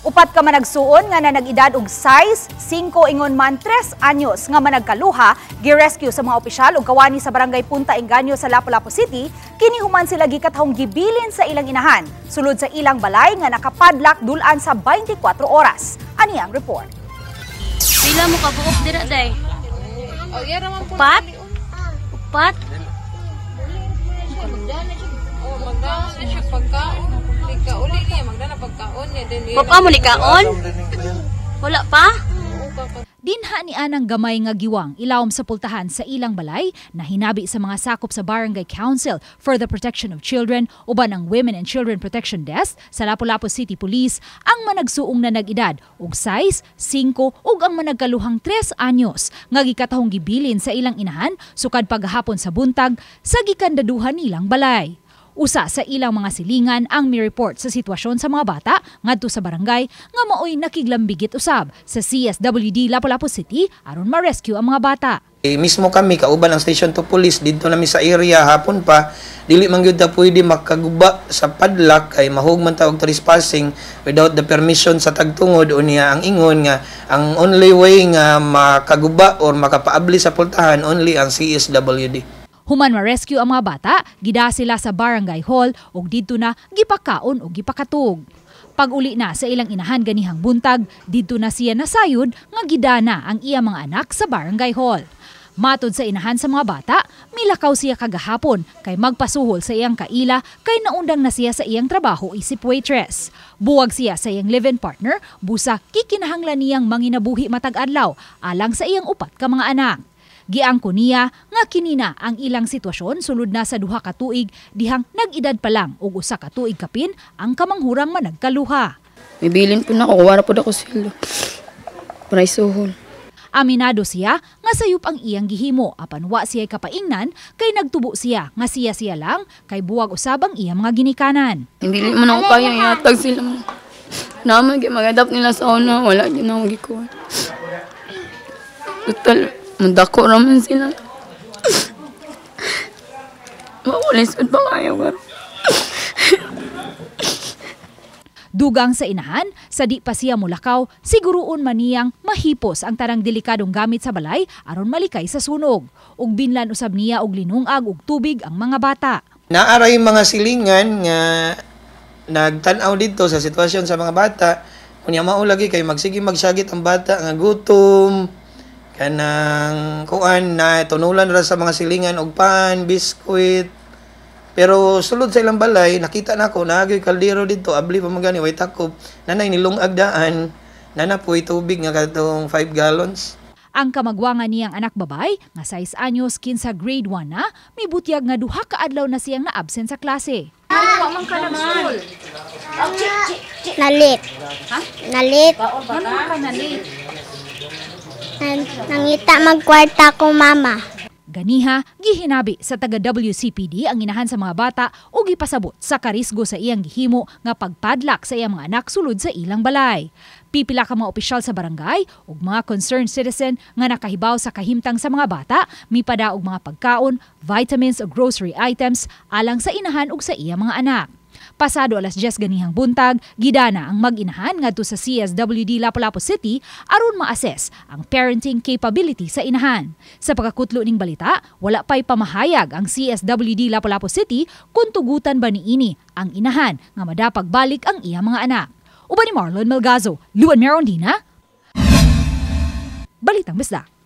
Upat ka managsuon nga nanag-edad og 6, 5 ingon man 3 anyos nga managkaluha gi-rescue sa mga opisyal ug kawani sa Barangay Punta Engaño sa Lapu-Lapu City, kini human sila gikatahong gibilin sa ilang inahan sulod sa ilang balay nga nakapadlak dulan sa 24 oras. Ani ang report. Pila mo kabuok dira day? Upat? Upat? Papa mo ni kaon? Wala pa? Dinha ni anang gamay nga giwang ilawom sa pultahan sa ilang balay na hinabi sa mga sakop sa Barangay Council for the Protection of Children uban ang Women and Children Protection Desk sa Lapu-Lapu City Police ang managsuong na nag-edad og 6, 5 ug ang managkaluhang 3 anyos nga gikatahong gibilin sa ilang inahan sukad paghapon sa buntag sa gikandaduhan nilang balay. Usa sa ilang mga silingan ang mi-report sa sitwasyon sa mga bata ngadto sa barangay nga maoy nakiglambigit usab sa CSWD Lapu-Lapu City aron ma-rescue ang mga bata. Eh, mismo kami kauban ang Station 2 Police didto nami sa area hapon pa, dili man gyud ta pwede makaguba sa padlock kay mahugman ta og trespassing without the permission sa tagtungod. Unya ang ingon nga ang only way nga makaguba or makapaabli sa pultahan only ang CSWD. Human ma-rescue ang mga bata, gida sila sa barangay hall ug didto na gipakaon ug gipakatug. Pag-uli na sa ilang inahan ganihang buntag, didto na siya nasayod nga gidana ang iya mga anak sa barangay hall. Matod sa inahan sa mga bata, milakaw siya kagahapon kay magpasuhol sa iyang kaila kay naundang na siya sa iyang trabaho isip waitress. Buwag siya sa iyang live-in partner, busa kikinahanglan niyang manginabuhi matag adlaw alang sa iyang upat ka mga anak. Giangko niya nga kinina ang ilang sitwasyon sulod na sa 2 ka tuig dihang nag-edad pa lang og 1 ka tuig kapin ang kamanghurang managkaluha. Mibilin po na ako, wala po ako silo. Praisuhon. Aminado siya nga sayop ang iyang gihimo apan wa siya kapaingnan kay nagtubo siya nga siya lang kay buwag usab ang iyang mga ginikanan. Hindi man ako kaya ihatag sila. Naman mag-adapt nila sa una, wala gyud ako gikuha. Total, mundako raman sila. Makulisod pa kayo. Dugang sa inahan, sa di pa siya mulakaw, siguruon man niyang mahipos ang tanang delikadong gamit sa balay aron malikay sa sunog. Ug binlan usab niya og linungag og tubig ang mga bata. Naaray mga silingan nga nagtan-aw didto sa sitwasyon sa mga bata. Unya mao lagi kay magsige magsagit ang bata nga gutom, kanang kuan na tunulan ra sa mga silingan og pan, biskwit. Pero sulod sa ilang balay, nakita nako naagyoy kaldero didto, abli pa man gani way takop. Nanay nilungag daan, nanapoy tubig nga kadtong 5 gallons. Ang kamagwangan niyang anak babay nga 6 anyos kinsa grade 1 na, mibutyag nga 2 ka adlaw na siyang na-absent sa klase. Nalit. Ha? Nalit. Ano ka nalit? Nangita magkwarta ko mama. Ganiha, gihinabi sa taga WCPD ang inahan sa mga bata ug gipasabot sa karisgo sa iyang gihimo nga pagpadlak sa iyang mga anak sulod sa ilang balay. Pipila ka mga opisyal sa barangay ug mga concerned citizen nga nakahibaw sa kahimtang sa mga bata, mipada og mga pagkaon, vitamins ug grocery items alang sa inahan ug sa iyang mga anak. Pasado alas 10 ganihang buntag, gidana ang mag-inahan ngadto sa CSWD Lapu-Lapu City aron ma-assess ang parenting capability sa inahan. Sa pagkakutlo ning balita, wala pa'y pamahayag ang CSWD Lapu-Lapu City kung tugutan ba niini ang inahan nga madapag balik ang iyang mga anak. Uban ni Marlon Melgazo, Luan Merondina, Balitang Bisdak.